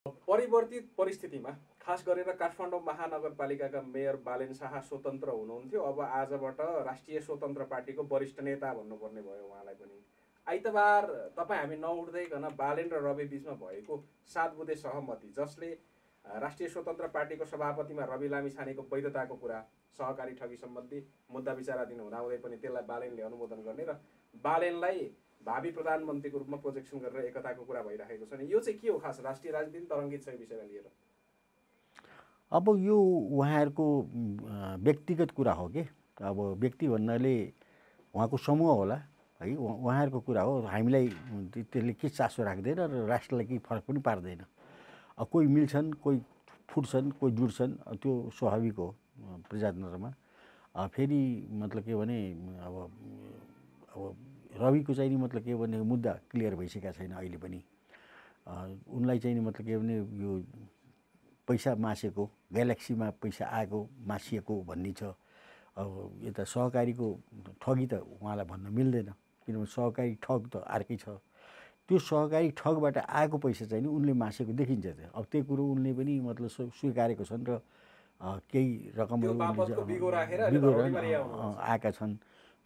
परिवर्तित परिस्थितिमा खास गरेर काठमाडौँ महानगरपालिकाका मेयर बालेन शाह स्वतन्त्र हुनुहुन्थ्यो। अब आजबाट राष्ट्रिय स्वतन्त्र पार्टीको वरिष्ठ नेता भन्नुपर्ने भयो उहाँलाई पनि। आइतबार तपाईँ हामी नउठ्दैकन बालेन र रवि बिचमा भएको 7 बुँदे सहमति, जसले राष्ट्रिय स्वतन्त्र पार्टीको सभापतिमा रवि लामिछानेको वैधताको कुरा, सहकारी ठगी सम्बन्धी मुद्दा विचाराधीन हुँदाहुँदै पनि त्यसलाई बालेनले अनुमोदन गर्ने र बालेनलाई भावी प्रधानमन्त्रीको रूपमा प्रोजेक्सन गरेर एकताको कुरा भइरहेको छ नि, यो चाहिँ के हो? खास राष्ट्रिय राजनीति तरङ्गित छ यो विषयलाई लिएर। अब यो उहाँहरूको व्यक्तिगत कुरा हो कि, अब व्यक्ति भन्नाले उहाँको समूह होला है, उहाँहरूको कुरा हो। हामीलाई त्यसले के चासो राख्दैन र राष्ट्रलाई केही फरक पनि पार्दैन। अब कोही मिल्छन्, कोही फुट्छन्, कोही जुड्छन्, त्यो स्वाभाविक हो प्रजातन्त्रमा। फेरि मतलब के भने अब रविको चाहिँ नि मतलब के भने मुद्दा क्लियर भइसकेका छैन अहिले पनि। उनलाई चाहिँ नि मतलब के भने यो पैसा मासेको, ग्यालेक्सीमा पैसा आएको मासिएको भन्ने छ। अब यता सहकारीको ठगी त उहाँलाई भन्न मिल्दैन, किनभने सहकारी ठग त अर्कै छ। त्यो सहकारी ठगबाट आएको पैसा चाहिँ नि उनले मासेको देखिन्छ। अब त्यही कुरो उनले पनि मतलब स्वीकारेको छन् र केही रकमहरू आएका छन्,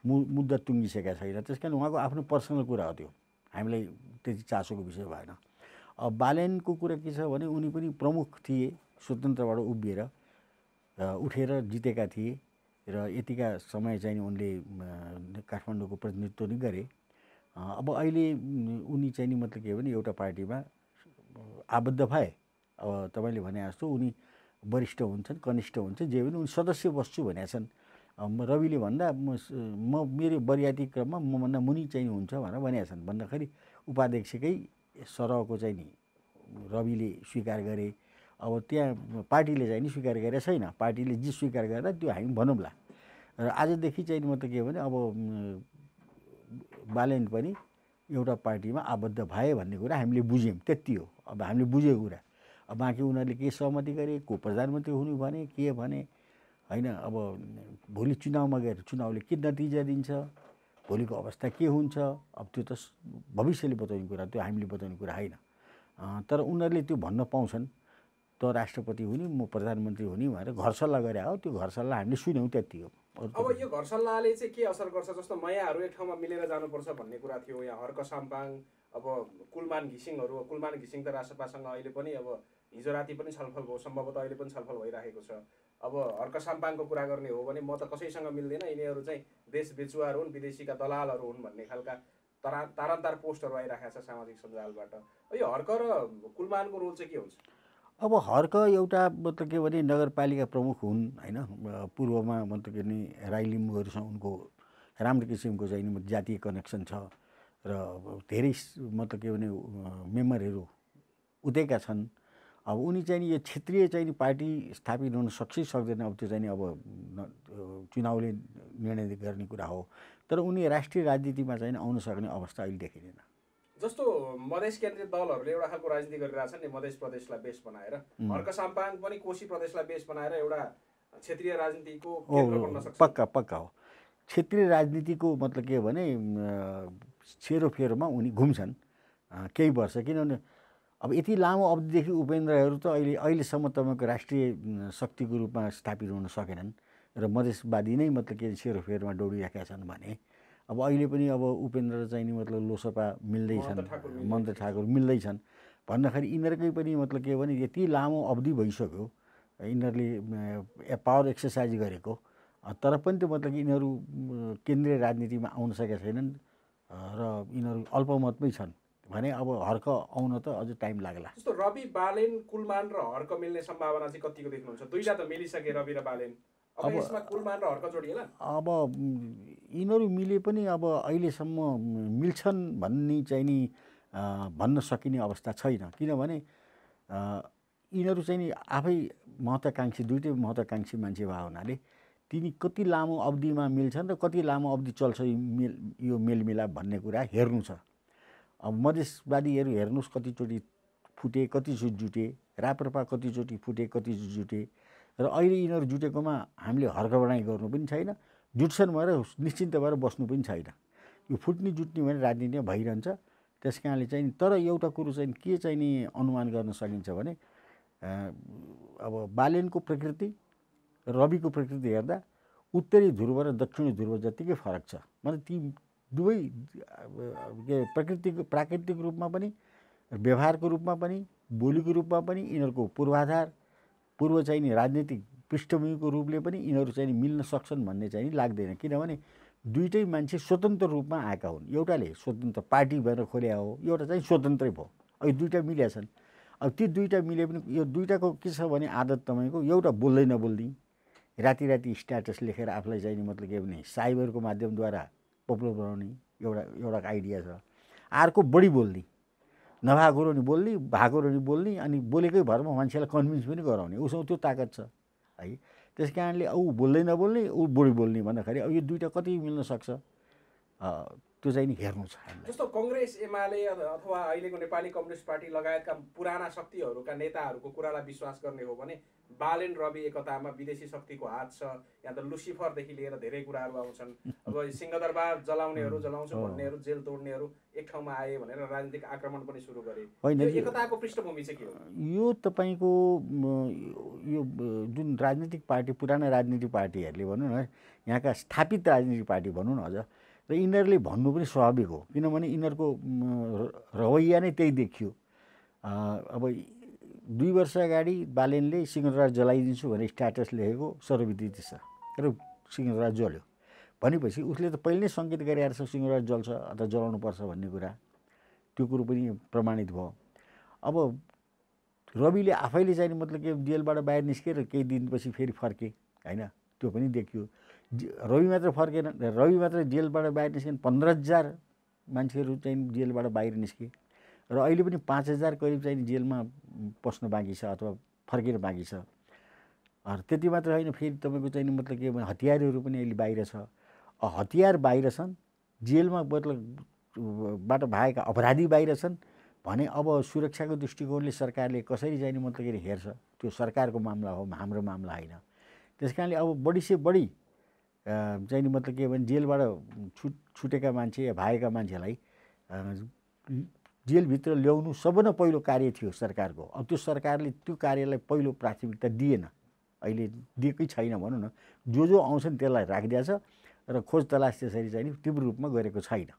मुद्दा टुङ्गिसकेका छैन। त्यस कारण उहाँको आफ्नो पर्सनल कुरा हो, त्यो हामीलाई त्यति चासोको विषय भएन। अब बालेनको कुरा के छ भने उनी पनि प्रमुख थिए, स्वतन्त्रबाट उभिएर उठेर जितेका थिए र यतिका समय चाहिँ उनले काठमाडौँको प्रतिनिधित्व नि गरे। अब अहिले उनी चाहिँ नि मतलब के भने एउटा पार्टीमा आबद्ध भए। अब तपाईँले भने जस्तो उनी वरिष्ठ हुन्छन्, कनिष्ठ हुन्छन्, जे पनि उनी सदस्य बस्छु भनेका छन्। रविले भन्दा म मेरो बरियाती क्रममा मभन्दा मुनि चाहिँ हुन्छ भनेर भनेका छन्। भन्दाखेरि उपाध्यक्षकै सरहको चाहिँ नि रविले स्वीकार गरे। अब त्यहाँ पार्टीले चाहिँ नि स्वीकार गरेका छैन। पार्टीले जे स्वीकार गर्दा त्यो हामी भनौँला। र आजदेखि चाहिँ मतलब के भने अब बालेन पनि एउटा पार्टीमा आबद्ध भए भन्ने कुरा हामीले बुझ्यौँ, त्यति हो। अब हामीले बुझेको कुरा। अब बाँकी उनीहरूले के सहमति गरे, को प्रधानमन्त्री हुनु भने के भने होइन। अब भोलि चुनावमा गएर चुनावले के नतिजा दिन्छ, भोलिको अवस्था के हुन्छ, अब त्यो त भविष्यले बताउने कुरा, त्यो हामीले बताउने कुरा होइन। तर उनीहरूले त्यो भन्न पाउँछन्, त राष्ट्रपति हुने, म प्रधानमन्त्री हुने भनेर घर सल्लाह गरे हो। त्यो घर सल्लाह हामीले सुन्यौँ, त्यति हो। अब यो घर सल्लाहले चाहिँ के असर गर्छ? जस्तो नयाँहरू एक ठाउँमा मिलेर जानुपर्छ भन्ने कुरा थियो। यहाँ हर्क साम्पाङ, अब कुलमान घिसिङहरू, कुलमान घिसिङ त रासपासँग अहिले पनि अब हिजो राति पनि छलफल भयो, सम्भवतः अहिले पनि छलफल भइरहेको छ। अब हर्क साम्पाङको कुरा गर्ने हो भने म त कसैसँग मिल्दैन, यिनीहरू चाहिँ देश बेचुवार हुन्, विदेशीका दलालहरू हुन् भन्ने खालका तारान्तार पोस्टहरू आइरहेको छ सामाजिक सञ्जालबाट। यो हर्क र कुलमानको रोल चाहिँ के हुन्छ? अब हर्क एउटा मतलब के भने नगरपालिका प्रमुख हुन् होइन। पूर्वमा मतलब के भने राई लिम्बूहरूसँग उनको राम्रो किसिमको चाहिँ जातीय कनेक्सन छ र धेरै मतलब के भने मेम्बरहरू उतैका छन्। अब उनी चाहिँ यो क्षेत्रीय चाहिँ पार्टी स्थापित हुन सक्छ सक्दैन, अब त्यो चाहिँ अब चुनावले निर्णय गर्ने कुरा हो। तर उनी राष्ट्रिय राजनीतिमा चाहिँ आउन सक्ने अवस्था अहिले देखिँदैन। जस्तो मधेस केन्द्रित दलहरूले एउटा खालको राजनीति गरिरहेछन् नि, मधेस प्रदेशलाई बेस बनाएर। हर्क साम्पाङ पनि कोशी प्रदेशलाई बेस बनाएर एउटा क्षेत्रीय राजनीतिको केन्द्र बन्न सक्छ। पक्का हो। क्षेत्रीय राजनीतिको मतलब के भने सेरोफेरोमा उनी घुम्छन् केही वर्ष। किनभने अब यति लामो अवधिदेखि उपेन्द्रहरू त अहिलेसम्म तपाईँको राष्ट्रिय शक्तिको रूपमा स्थापित हुन सकेनन् र मधेसवादी नै मतलब के सेरोफेरोमा दौडिरहेका छन् भने अब अहिले पनि अब उपेन्द्र चाहिँ नि मतलब लोसपा मिल्दैछन्, मन्त्र ठाकुर मिल्दैछन् भन्दाखेरि यिनीहरूकै पनि मतलब के भने यति लामो अवधि भइसक्यो यिनीहरूले पावर एक्सर्साइज गरेको, तर पनि त्यो मतलब यिनीहरू केन्द्रीय राजनीतिमा आउन सकेका छैनन् र यिनीहरू अल्पमतमै छन् भने अब हर्क आउन त अझ टाइम लाग्ला। जस्तो रवि, बालेन, कुलमान र हर्क मिल्ने सम्भावना चाहिँ कतिको देख्नुहुन्छ? दुईटा त मिलिसके रवि र बालेन, अब यसमा कुलमान र हर्क जोडिएला। अब यिनीहरू मिले पनि अब अहिलेसम्म मिल्छन् भन्ने चाहिँ नि भन्न सकिने अवस्था छैन। किनभने यिनीहरू चाहिँ नि आफै महत्त्वाकांक्षी, दुइटै महत्त्वाकांक्षी मान्छे भए हुनाले तिनी कति लामो अवधिमा मिल्छन् र कति लामो अवधि चल्छ यो मेलमिलाप भन्ने कुरा हेर्नु छ। अब मधेसवादीहरू हेर्नुहोस् कतिचोटि फुटे, कतिचोटि जुटे, राप्रपा कतिचोटि फुटे, कतिचोटि जुटे र अहिले यिनीहरू जुटेकोमा हामीले हर्कबढाइ गर्नु पनि छैन, जुट्छन् भनेर निश्चिन्त भएर बस्नु पनि छैन। यो फुट्ने जुट्ने भने राजनीतिमा भइरहन्छ। त्यस कारणले चाहिँ तर एउटा कुरो चाहिँ के चाहिँ नि अनुमान गर्न सकिन्छ भने अब बालेनको प्रकृति रविको प्रकृति हेर्दा उत्तरी ध्रुव र दक्षिणी ध्रुव जतिकै फरक छ। मतलब ती दुवै प्राकृतिक रूपमा पनि व्यवहारको रूपमा पनि बोलीको रूपमा पनि यिनीहरूको पूर्व चाहिँ नि राजनीतिक पृष्ठभूमिको रूपले पनि यिनीहरू चाहिँ मिल्न सक्छन् भन्ने चाहिँ लाग्दैन। किनभने दुईटै मान्छे स्वतन्त्र रूपमा आएका हुन्। एउटाले स्वतन्त्र पार्टी भएर खोल्या हो, एउटा चाहिँ स्वतन्त्रै भयो। अब दुईवटा मिलेका छन्। अब ती दुईवटा मिले पनि यो दुईवटाको के छ भने आदत तपाईँको एउटा बोल्दै नबोल्ने, राति स्ट्याटस लेखेर आफूलाई चाहिँ मतलब के भने साइबरको माध्यमद्वारा पपुलर बनाउने एउटा आइडिया छ। अर्को बढी बोल्ने, नभएको नि बोल्ने, भएको नि बोल्ने, अनि बोलेकै भरमा मान्छेलाई कन्भिन्स पनि गराउने, उसँग त्यो ताकत छ है। त्यस कारणले ऊ बोल्दै नबोल्ने, ऊ बढी बोल्ने भन्दाखेरि अब यो दुईवटा कति मिल्न सक्छ त्यो चाहिँ नि हेर्नु छ। जस्तो कङ्ग्रेस एमाले अथवा अहिलेको नेपाली कम्युनिस्ट पार्टी लगायतका पुराना शक्तिहरूका नेताहरूको कुरालाई विश्वास गर्ने हो भने बालेन रवि एकतामा विदेशी शक्तिको हात छ। यहाँ त लुसिफरदेखि लिएर धेरै कुराहरू आउँछन्। अब सिंहदरबार जलाउनेहरू, जलाउँछु भन्नेहरू, जेल तोड्नेहरू एक ठाउँमा आए भनेर राजनीतिक आक्रमण पनि सुरु गरे। यो एकताको पृष्ठभूमि चाहिँ के हो? यो तपाईँको यो जुन राजनीतिक पार्टी, पुराना राजनीतिक पार्टीहरूले भनौँ न, यहाँका स्थापित राजनीतिक पार्टी भनौँ न अझ, र यिनीहरूले भन्नु पनि स्वाभाविक हो। किनभने यिनीहरूको रवैया नै त्यही देखियो। अब 2 वर्ष अगाडि बालेनले सिंहदरबार जलाइदिन्छु भनेर स्ट्याटस लेखेको सर्वविदित छ र सिंहदरबार जल्यो भनेपछि उसले त पहिले नै सङ्केत गरिरहेको छ सिंहदरबार जल्छ अथवा जलाउनुपर्छ भन्ने कुरा। त्यो कुरो पनि प्रमाणित भयो। अब रविले आफैले चाहिँ मतलब के जेलबाट बाहिर निस्केर केही दिनपछि फेरि फर्के होइन, त्यो पनि देखियो। रवि मात्र फर्केन, रवि मात्र जेलबाट बाहिर निस्केन, 15,000 मान्छेहरू चाहिँ जेलबाट बाहिर निस्के र अहिले पनि 5,000 करिब चाहिँ जेलमा पस्न बाँकी छ अथवा फर्केर बाँकी छ। त्यति मात्र होइन, फेरि तपाईँको चाहिँ मतलब के भने हतियारहरू पनि अहिले बाहिर छ। हतियार बाहिर छन्, जेलमा मतलब बाट भएका अपराधी बाहिर छन् भने अब सुरक्षाको दृष्टिकोणले सरकारले कसरी चाहिँ मतलब के हेर्छ, त्यो सरकारको मामला हो, हाम्रो मामला होइन। त्यस कारणले अब बढी से बढी चाहिँ मतलब के भने जेलबाट छुटेका मान्छे या भागेका मान्छेलाई जेलभित्र ल्याउनु सबभन्दा पहिलो कार्य थियो सरकारको। अब त्यो सरकारले त्यो कार्यलाई पहिलो प्राथमिकता दिएन, अहिले दिएकै छैन भनौँ न। जो आउँछन् त्यसलाई राखिदिएको छ र खोज तलास त्यसरी चाहिँ तीव्र रूपमा गरेको छैन।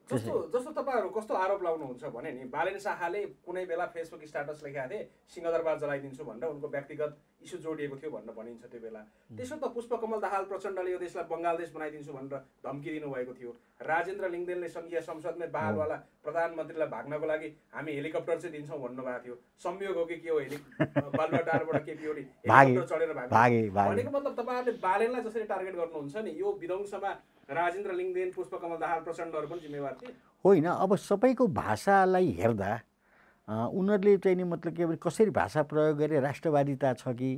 जस्तो तपाईँहरू कस्तो आरोप लाउनुहुन्छ भने नि, बालेन शाहले कुनै बेला फेसबुक स्ट्याटस लेखेका थिए सिंहदरबार जलाइदिन्छु भनेर, उनको व्यक्तिगत इस्यु जोडिएको थियो भनेर भनिन्छ त्यो बेला। त्यसो त पुष्पकमल दाहाल प्रचण्डले यो देशलाई बङ्गाल देश बनाइदिन्छु भनेर धम्की दिनुभएको थियो। राजेन्द्र लिङ्गदेनले सङ्घीय संसदमा बहालवाला प्रधानमन्त्रीलाई भाग्नको लागि हामी हेलिकप्टर चाहिँ दिन्छौँ भन्नुभएको थियो। संयोग हो कि के हो, बालुवाटारबाट केपी ओली हेलिकप्टर चढेर भागे भनेको मतलब तपाईँहरूले बालेनलाई जसरी टार्गेट गर्नुहुन्छ नि, यो विध्वंसमा राजेन्द्र लिङ्गदेन, पुष्पकमल दाहाल प्रचण्डहरू पनि जिम्मेवार थिए होइन। अब सबैको भाषालाई हेर्दा उनीहरूले चाहिँ नि मतलब के भने कसरी भाषा प्रयोग गरे, राष्ट्रवादिता छ कि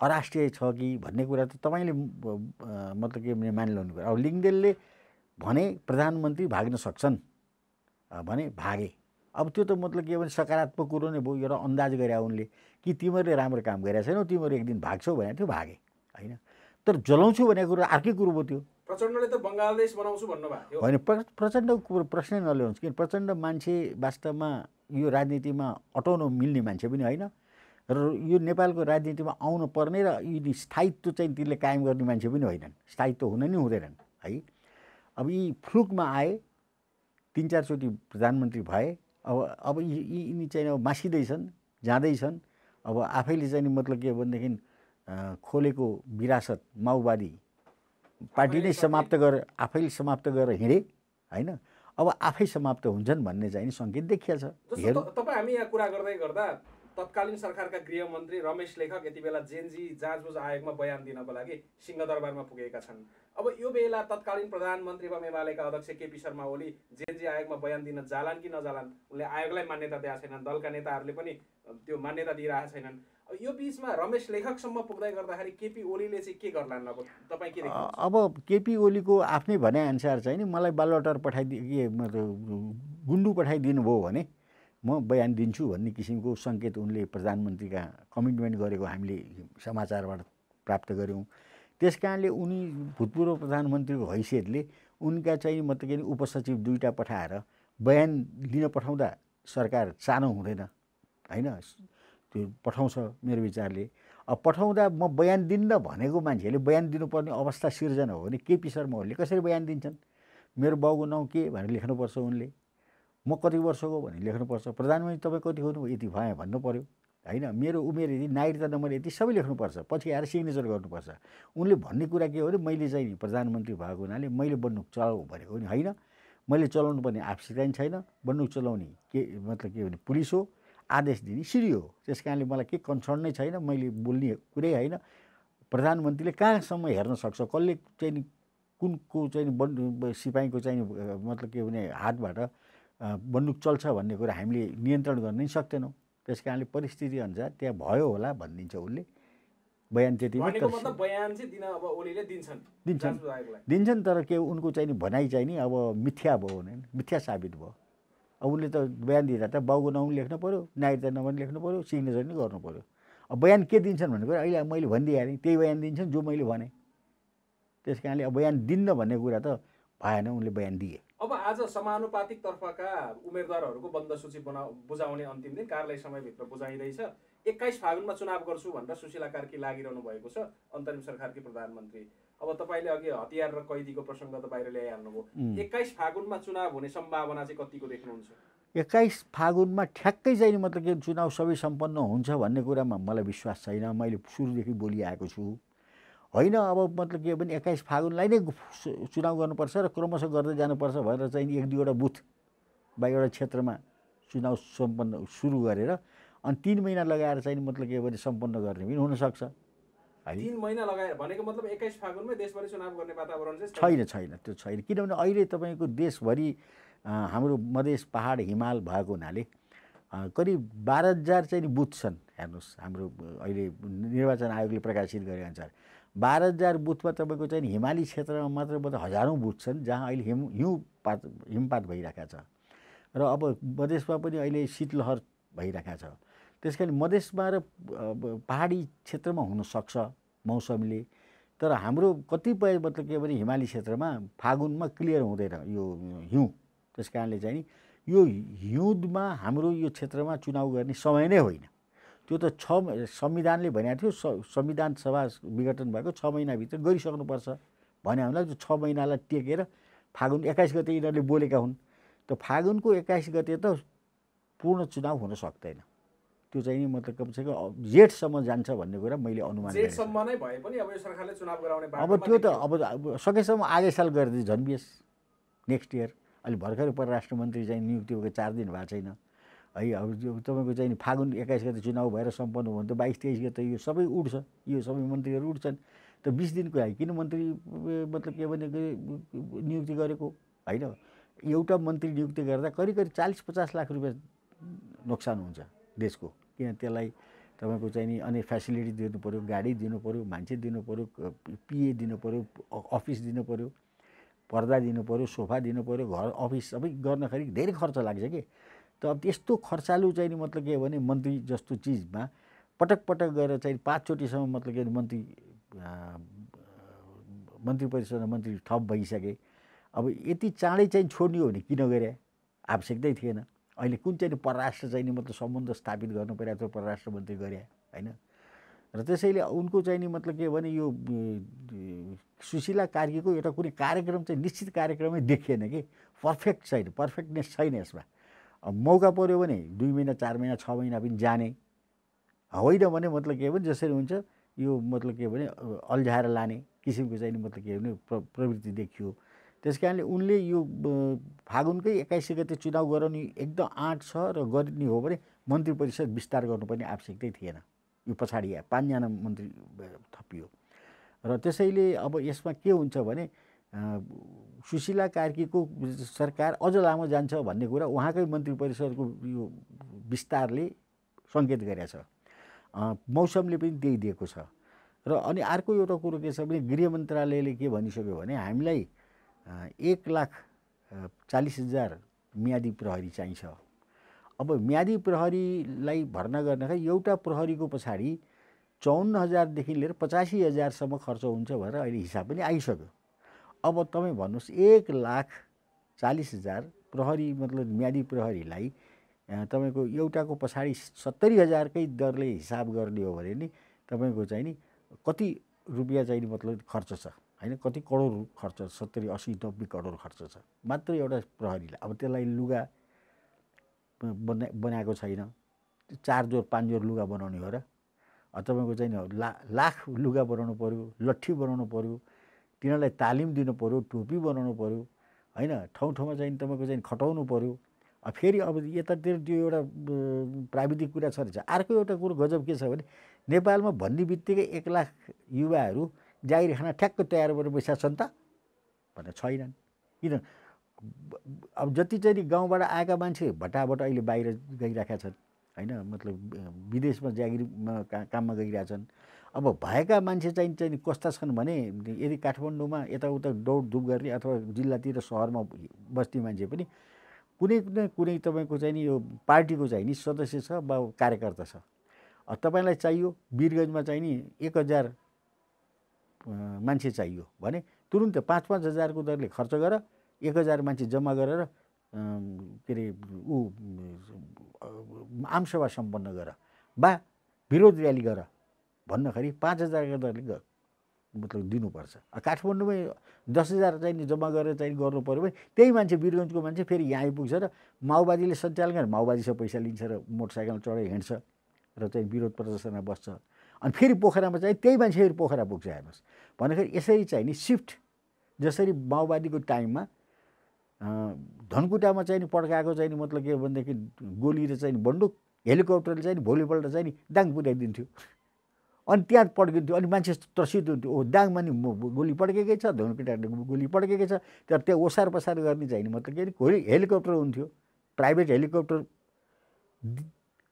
अराष्ट्रिय छ कि भन्ने कुरा त तपाईँले मतलब के भने मानिलाउनु पर्यो। अब लिङ्गदेनले भने प्रधानमन्त्री भाग्न सक्छन् भने भागे। अब त्यो त मतलब के भने सकारात्मक कुरो नै भयो। एउटा अन्दाज गरे उनले कि तिमीहरूले राम्रो काम गरेका छैनौ, तिमीहरू एक दिन भाग्छौ भने त्यो भागे होइन। तर जलाउँछु भनेको कुरो अर्कै कुरो भयो। त्यो प्रचण्डले त बङ्गलादेश बनाउँछु भन्नुभएको थियो होइन। प्रचण्डको प्रश्नै नल्याउँछ किन। प्रचण्ड मान्छे वास्तवमा यो राजनीतिमा अटाउन मिल्ने मान्छे पनि होइन र यो नेपालको राजनीतिमा आउन पर्ने र यी स्थायित्व चाहिँ तिनले कायम गर्ने मान्छे पनि होइनन्। स्थायित्व हुन नै हुँदैनन् है। अब यी फ्लुकमा आए, 3-4 चोटि प्रधानमन्त्री भए। अब यिनी चाहिँ अब मासिँदैछन्, जाँदैछन्। अब आफैले चाहिँ मतलब के भनेदेखि खोलेको विरासत माओवादी पार्टी नै समाप्त गरेर आफैले समाप्त गरेर हिँडे होइन। अब आफै समाप्त हुन्छन् भन्ने चाहिँ सङ्केत देखिया छ। तपाईँ हामी यहाँ कुरा गर्दै गर्दा तत्कालीन सरकारका गृहमन्त्री रमेश लेखक यति बेला जेनजी जाँचबुझ आयोगमा बयान दिनको लागि सिंहदरबारमा पुगेका छन्। अब यो बेला तत्कालीन प्रधानमन्त्री वा एमालेका अध्यक्ष केपी शर्मा ओली जेनजी आयोगमा बयान दिन जालान् कि नजालान्, उनले आयोगलाई मान्यता दिएका छैनन्, दलका नेताहरूले पनि त्यो मान्यता दिइरहेका छैनन्। यो बीचमा रमेश लेखकसम्म पुग्दै गर्दाखेरि केपी ओलीले चाहिँ के गर्लान्? अब तपाईँ के देख्नुहुन्छ? अब केपी ओलीको आफ्नै भनाइअनुसार चाहिँ नि मलाई बालुवाटार गुन्डु पठाइदिनु भयो भने म बयान दिन्छु भन्ने किसिमको सङ्केत उनले प्रधानमन्त्रीका कमिटमेन्ट गरेको हामीले समाचारबाट प्राप्त गऱ्यौँ। त्यस कारणले उनी भूतपूर्व प्रधानमन्त्रीको हैसियतले उनका चाहिँ मतलब के उपसचिव 2टा पठाएर बयान लिन पठाउँदा सरकार सानो हुँदैन होइन, त्यो पठाउँछ मेरो विचारले। अब पठाउँदा म बयान दिन्न भनेको मान्छेले बयान दिनुपर्ने अवस्था सिर्जना हो भने केपी शर्मा ओलीले कसरी बयान दिन्छन्? मेरो बाउको नाउँ के भनेर लेख्नुपर्छ उनले, म कति वर्षको भनेर लेख्नुपर्छ, प्रधानमन्त्री तपाईँ कति हुनु यति भएँ भन्नु पऱ्यो होइन, मेरो उमेर यति, नागरिकता नम्बर यति, सबै लेख्नुपर्छ, पछि आएर सिग्नेचर गर्नुपर्छ। उनले भन्ने कुरा के हो भने मैले चाहिँ नि प्रधानमन्त्री भएको हुनाले मैले बन्दुक चलाऊ भनेको नि होइन, मैले चलाउनु पर्ने आवश्यकता नि छैन, बन्दुक चलाउने के मतलब के भने पुलिस हो, आदेश दिने सिडी हो, त्यस कारणले मलाई केही कन्सर्न नै छैन, मैले बोल्ने कुरै होइन। प्रधानमन्त्रीले कहाँसम्म हेर्न सक्छ, कसले चाहिँ नि कुनको चाहिँ सिपाहीको चाहिँ मतलब के भने हातबाट बन्दुक चल्छ भन्ने कुरा हामीले नियन्त्रण गर्न नै सक्दैनौँ। त्यस कारणले परिस्थिति अनुसार त्यहाँ भयो होला भनिदिन्छ उसले, बयान त्यति दिन्छन् तर के उनको चाहिँ नि भनाइ चाहिँ नि अब मिथ्या भयो भने मिथ्या साबित भयो। अब उनले त बयान दिँदा त बाउको नाउँ लेख्नु पऱ्यो, नागरिकता नम्बर लेख्नु पऱ्यो, सिग्नेचर नि गर्नु पऱ्यो। अब बयान के दिन्छन् भन्ने कुरा अहिले मैले भनिदिइहालेँ, त्यही बयान दिन्छन् जो मैले भने। त्यस कारणले अब बयान दिन्न भन्ने कुरा त भएन, उनले बयान दिए। अब आज समानुपातिक तर्फका उम्मेदवारहरूको बन्द सूची बुझाउने अन्तिम दिन, कार्यालय समयभित्र बुझाइँदैछ। 21 फागुनमा चुनाव गर्छु भनेर सुशीला कार्की लागिरहनु भएको छ, अन्तरिम सरकारकी प्रधानमन्त्री। अब तपाईँले अघि हतियार र कैदीको प्रसङ्ग त बाहिर ल्याइहाल्नुभयो। 21 फागुनमा चुनाव हुने सम्भावना चाहिँ कतिको देख्नुहुन्छ? 21 फागुनमा ठ्याक्कै चाहिँ मतलब के चुनाव सबै सम्पन्न हुन्छ भन्ने कुरामा मलाई विश्वास छैन। मैले सुरुदेखि बोलिआएको छु होइन। अब मतलब के भने 21 फागुनलाई नै चुनाव गर्नुपर्छ र क्रमशः गर्दै जानुपर्छ भनेर चाहिँ 1-2वटा बुथ वा एउटा क्षेत्रमा चुनाव सम्पन्न सुरु गरेर अनि 3 महिना लगाएर चाहिँ मतलब के भने सम्पन्न गर्ने पनि हुनसक्छ। 3 महिना लगाएर भनेको मतलब 21 फागुनमै देशभरि चुनाव गर्ने वातावरण चाहिँ छैन। त्यो छैन, किनभने अहिले तपाईँको देशभरि हाम्रो मधेस पहाड हिमाल भएको हुनाले करिब 12,000 चाहिँ बुथ छन्। हेर्नुहोस् हाम्रो अहिले निर्वाचन आयोगले प्रकाशित गरे अनुसार 12,000 बुथमा तपाईँको चाहिँ हिमाली क्षेत्रमा मात्र हजारौँ बुथ छन् जहाँ अहिले हिमपात भइरहेको छ र अब मधेसमा पनि अहिले शीतलहर भइरहेको छ। त्यस कारण मधेसमा र पहाडी क्षेत्रमा हुनसक्छ मौसमले, तर हाम्रो कतिपय मतलब के भने हिमाली क्षेत्रमा फागुनमा क्लियर हुँदैन यो हिउँ। त्यस कारणले चाहिँ यो हिउँदमा हाम्रो यो क्षेत्रमा चुनाव गर्ने समय नै होइन। त्यो त संविधानले भनेको थियो, संविधान सभा विघटन भएको 6 महिनाभित्र गरिसक्नुपर्छ भने हामीलाई 6 महिनालाई टेकेर फागुन 21 गते यिनीहरूले बोलेका हुन्। त फागुनको 21 गते त पूर्ण चुनाव हुन सक्दैन। त्यो चाहिँ मतलब कमसेकम जेठसम्म जान्छ भन्ने कुरा मैले अनुमान गरेँ। जेठसम्म नै भए पनि अब यो सरकारले चुनाव गराउने अब त्यो त अब सकेसम्म आगे साल गर्दै झन्बिएस नेक्स्ट इयर। अहिले भर्खरै परराष्ट्र मन्त्री चाहिँ नियुक्ति भएको 4 दिन भएको छैन है। अब तपाईँको चाहिँ फागुन 21 गते चुनाव भएर सम्पन्न हो भने त 22-23 गते यो सबै उड्छ, यो सबै मन्त्रीहरू उड्छन्। त 20 दिनको लागि किन मन्त्री मतलब के भने नियुक्ति गरेको होइन। एउटा मन्त्री नियुक्ति गर्दा करिब 40-50 लाख रुपियाँ नोक्सान हुन्छ देशको, किन त्यसलाई तपाईँको चाहिँ नि अनि फेसिलिटी दिनु पऱ्यो, गाडी दिनु पऱ्यो, मान्छे दिनु पऱ्यो, पिए दिनु पऱ्यो, अफिस दिनु पऱ्यो, पर्दा दिनु पऱ्यो, सोफा दिनु पऱ्यो, घर अफिस सबै गर्नखेरि धेरै खर्च लाग्छ कि। त अब त्यस्तो खर्चालु चाहिँ नि मतलब के भने मन्त्री जस्तो चिजमा पटक पटक गएर चाहिँ 5 चोटिसम्म मतलब के मन्त्री परिषदमा मन्त्री थप भइसके। अब यति चाँडै चाहिँ छोड्ने हो भने किन गरे, आवश्यकतै थिएन। अहिले कुन चाहिँ परराष्ट्र चाहिँ नि मतलब सम्बन्ध स्थापित गर्नु परेको थियो, परराष्ट्र मन्त्री गरे होइन। र त्यसैले उनको चाहिँ नि मतलब के भने यो सुशीला कार्कीको एउटा कुनै कार्यक्रम चाहिँ निश्चित कार्यक्रमै देखिएन कि, पर्फेक्ट छैन, पर्फेक्टनेस छैन यसमा। अब मौका पऱ्यो भने 2 महिना 4 महिना 6 महिना पनि जाने होइन भने मतलब के भने जसरी हुन्छ यो मतलब के भने अल्झाएर लाने किसिमको चाहिँ मतलब के भने प्रवृत्ति देखियो। त्यस कारणले उनले यो फागुनकै 21 गते चुनाव गराउने एकदम आँट छ र गर्ने हो भने मन्त्री परिषद विस्तार गर्नुपर्ने आवश्यकतै थिएन। यो पछाडि 5 जना मन्त्री थपियो र त्यसैले अब यसमा के हुन्छ भने सुशीला कार्कीको सरकार अझ लामो जान्छ भन्ने कुरा उहाँकै मन्त्री परिषदको यो विस्तारले सङ्केत गरेको छ। मौसमले पनि त्यही दिएको छ। र अनि अर्को एउटा कुरो के छ भने गृह मन्त्रालयले के भनिसक्यो भने हामीलाई 1,40,000 म्यादी प्रहरी चाहिन्छ। अब म्यादी प्रहरीलाई भर्ना गर्नका एउटा प्रहरीको पछाडि 54,000 लिएर 85,000 खर्च हुन्छ भनेर अहिले हिसाब पनि आइसक्यो। अब तपाईँ भन्नुहोस् 1,40,000 प्रहरी मतलब म्यादी प्रहरीलाई तपाईँको एउटाको पछाडि 70,000कै दरले हिसाब गर्ने हो भने नि तपाईँको चाहिँ नि कति रुपियाँ चाहिँ नि मतलब खर्च छ होइन, कति करोड खर्च, 70, 80, 90 करोड खर्च छ मात्र एउटा प्रहरीलाई। अब त्यसलाई लुगा बनाएको छैन, 4 जोर 5 जोर लुगा बनाउने हो र? तपाईँको चाहिँ लाख लुगा बनाउनु पऱ्यो, लट्ठी बनाउनु पऱ्यो, तिनीहरूलाई तालिम दिनु पऱ्यो, टोपी बनाउनु पऱ्यो होइन, ठाउँ ठाउँमा चाहिँ तपाईँको चाहिँ खटाउनु पऱ्यो। फेरि अब यतातिर त्यो एउटा प्राविधिक कुरा छ रहेछ। अर्को एउटा कुरो गजब के छ भने नेपालमा भन्ने बित्तिकै 1 लाख युवाहरू जागिर खान ठ्याक्क तयार भएर बसेका छन् त भनेर छैनन्। किन अब जति चाहिँ गाउँबाट आएका मान्छे भटाभट अहिले बाहिर गइरहेका छन् होइन, मतलब विदेशमा जागिरमा काममा गइरहेछन्। अब भएका मान्छे चाहिँ कस्ता छन् भने यदि काठमाडौँमा यताउता दौडधुप गर्ने अथवा जिल्लातिर सहरमा बस्ने मान्छे पनि कुनै न कुनै तपाईँको चाहिँ नि यो पार्टीको चाहिँ नि सदस्य छ वा कार्यकर्ता छ। तपाईँलाई चाहियो वीरगन्जमा चाहिँ नि 1,000 मान्छे चाहियो भने तुरुन्तै 5-5 हजारको दरले खर्च गर, 1,000 मान्छे जम्मा गरेर के अरे आमसभा सम्पन्न गर वा विरोध र्याली गर भन्नखेरि 5,000 दरले मतलब दिनुपर्छ। काठमाडौँमै 10,000 चाहिँ जम्मा गरेर चाहिँ गर्नु पऱ्यो भने त्यही मान्छे वीरगन्जको मान्छे फेरि यहाँ आइपुग्छ र माओवादीले सञ्चालन गरेर माओवादीसँग पैसा लिन्छ र मोटरसाइकल चढेर हिँड्छ र चाहिँ विरोध प्रदर्शनमा बस्छ। अनि फेरि पोखरामा चाहिँ त्यही मान्छे फेरि पोखरा पुग्छ हेर्नुहोस्। भन्दाखेरि यसरी चाहिँ नि सिफ्ट, जसरी माओवादीको टाइममा धनकुटामा चाहिँ नि पड्काएको चाहिँ नि मतलब के भनेदेखि गोली र चाहिँ बन्दुक हेलिकप्टरले चाहिँ भोलिपल्ट चाहिँ नि दाङ पुर्याइदिन्थ्यो अनि त्यहाँ पड्किन्थ्यो अनि मान्छे त्रसित हुन्थ्यो। ओ दाङमा नि गोली पड्केकै छ, धनकुटाले गोली पड्केकै छ, तर त्यो ओसार पसार गर्ने चाहिँ नि मतलब के हेलिकप्टर हुन्थ्यो। प्राइभेट हेलिकप्टर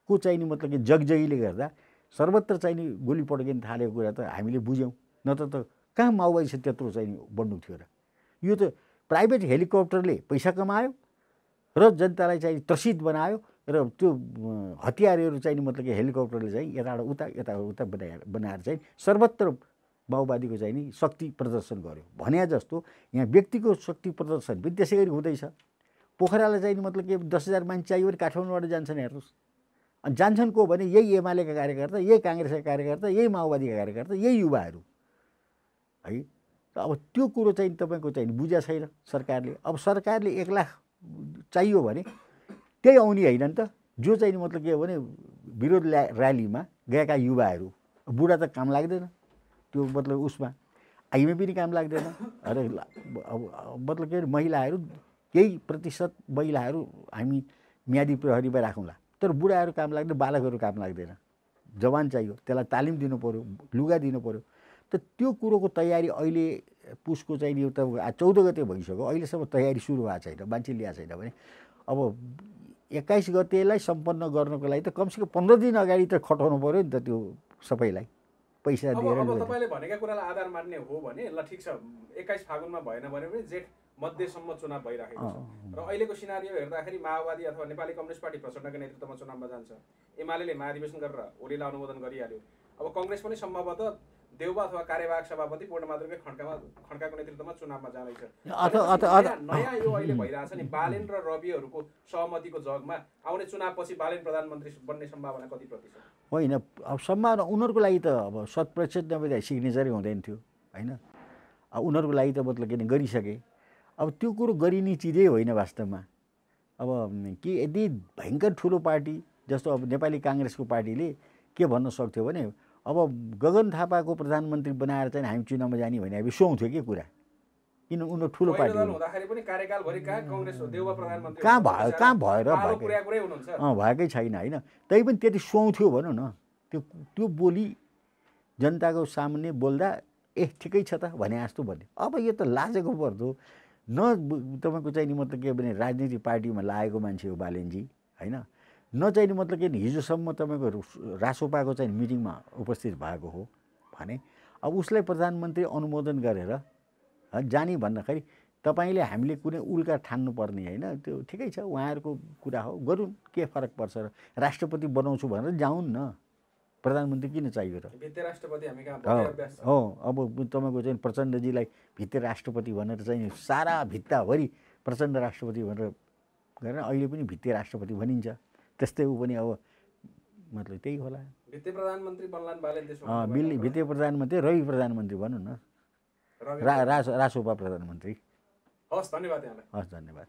को चाहिँ नि मतलब कि जगजगीले गर्दा सर्वत्र चाहिँ नि गोली पड्किन थालेको कुरा त हामीले बुझ्यौँ। नत्र त कहाँ माओवादी त्यत्रो चाहिँ नि बन्दुक थियो र? यो त प्राइभेट हेलिकप्टरले पैसा कमायो र जनतालाई चाहिँ त्रसित बनायो र त्यो हतियारहरू चाहिँ मतलब कि हेलिकप्टरले चाहिँ यताबाट उता बनाएर चाहिँ सर्वत्र माओवादीको चाहिँ नि शक्ति प्रदर्शन गर्यो। भने जस्तो यहाँ व्यक्तिको शक्ति प्रदर्शन पनि त्यसै गरी हुँदैछ। पोखरालाई चाहिँ मतलब के 10,000 मान्छे चाहियो भने काठमाडौँबाट जान्छन् हेर्नुहोस्। अनि जान्छन् को भने यही एमालेका कार्यकर्ता, यही काङ्ग्रेसका कार्यकर्ता, यही माओवादीका कार्यकर्ता, यही युवाहरू है। अब त्यो कुरो चाहिँ तपाईँको चाहिँ बुझा छैन सरकारले। अब सरकारले 1 लाख चाहियो भने त्यही आउने होइन नि त, जो चाहिँ मतलब के हो भने विरोध र्यालीमा गएका युवाहरू। बुढा त काम लाग्दैन त्यो मतलब उसमा, आइमा पनि काम लाग्दैन अरे। अब मतलब के महिलाहरू केही प्रतिशत महिलाहरू हामी म्यादी प्रहरीमा राखौँला, तर बुढाहरू काम लाग्दैन, बालकहरू काम लाग्दैन। जवान चाहियो, त्यसलाई तालिम दिनु पऱ्यो, लुगा दिनु पऱ्यो। त त्यो कुरोको तयारी अहिले पुसको चाहिँ एउटा 14 गते भइसक्यो, अहिलेसम्म तयारी सुरु भएको छैन, मान्छे ल्याएको छैन भने अब 21 गतेलाई सम्पन्न गर्नको लागि त कमसेकम 15 दिन अगाडि त खटाउनु पऱ्यो नि त त्यो सबैलाई पैसा दिएर। अब तपाईँले भनेका कुरालाई आधार मान्ने हो भने ल ठिक छ, 21 फागुनमा भएन भने पनि जेठ मध्यसम्म चुनाव भइरहेको छ र अहिलेको सिनारियो हेर्दाखेरि माओवादी अथवा नेपाली कम्युनिस्ट पार्टी प्रचण्डको नेतृत्वमा चुनावमा जान्छ। एमाले महाधिवेशन गरेर ओलीलाई अनुमोदन गरिहाल्यो। अब काङ्ग्रेस पनि सम्भवतः देउबा अथवा कार्यवाहक सभापति पूर्णबहादुरकै खड्काको नेतृत्वमा चुनावमा जाँदैछ। नयाँ यो अहिले भइरहेछ नि बालेन र रविहरूको सहमतिको जगमा आउने चुनावपछि बालेन प्रधानमन्त्री बन्ने सम्भावना कति प्रतिशत? होइन, अब सम्भावना उनीहरूको लागि त अब 100% नभए सिग्नेचरै हुँदैन थियो होइन। अब उनीहरूको लागि त मतलब के गरिसके। अब त्यो कुरो गरिने चिजै होइन वास्तवमा। अब के यदि भयङ्कर ठुलो पार्टी जस्तो अब नेपाली काङ्ग्रेसको पार्टीले के भन्न सक्थ्यो भने अब गगन थापाको प्रधानमन्त्री बनाएर चाहिँ हामी चुनावमा जाने भने हामी सुहाउँथ्यो के कुरा। किन उनीहरू ठुलो पार्टी हुँदाखेरि पनि कार्यकालभरि काङ्ग्रेस देउबा प्रधानमन्त्री कहाँ भएर भएकै छैन होइन। तै पनि त्यति सुहाउँथ्यो भनौँ न। त्यो बोली जनताको सामुन्ने बोल्दा ठिकै छ त भने जस्तो भन्यो। अब यो त लाजेको पर्दो न तपाईँको चाहिँ नि मतलब के भने राजनीतिक पार्टीमा लागेको मान्छे हो बालेनजी होइन, न चाहिँ नि मतलब के हिजोसम्म तपाईँको रासोपाको चाहिँ मिटिङमा उपस्थित भएको हो भने अब उसलाई प्रधानमन्त्री अनुमोदन गरेर जाने भन्दाखेरि तपाईँले हामीले कुनै उल्का ठान्नुपर्ने होइन। त्यो ठिकै छ, उहाँहरूको कुरा हो, गरौँ, के फरक पर्छ र। राष्ट्रपति बनाउँछु भनेर जाउन् न, प्रधानमन्त्री किन चाहियो र? हो, अब तपाईँको चाहिँ प्रचण्डजीलाई भित्र राष्ट्रपति भनेर चाहिँ सारा भित्ताभरि प्रचण्ड राष्ट्रपति भनेर गरेर अहिले पनि भित्ते राष्ट्रपति भनिन्छ। त्यस्तै ऊ पनि अब मतलब त्यही होला। भित्ते प्रधानमन्त्री बन्लान् बालेन त्यसो भित्ते प्रधानमन्त्री रवि प्रधानमन्त्री भनौँ न, रासोपा प्रधानमन्त्री। हस्, धन्यवाद यहाँलाई। हस्, धन्यवाद।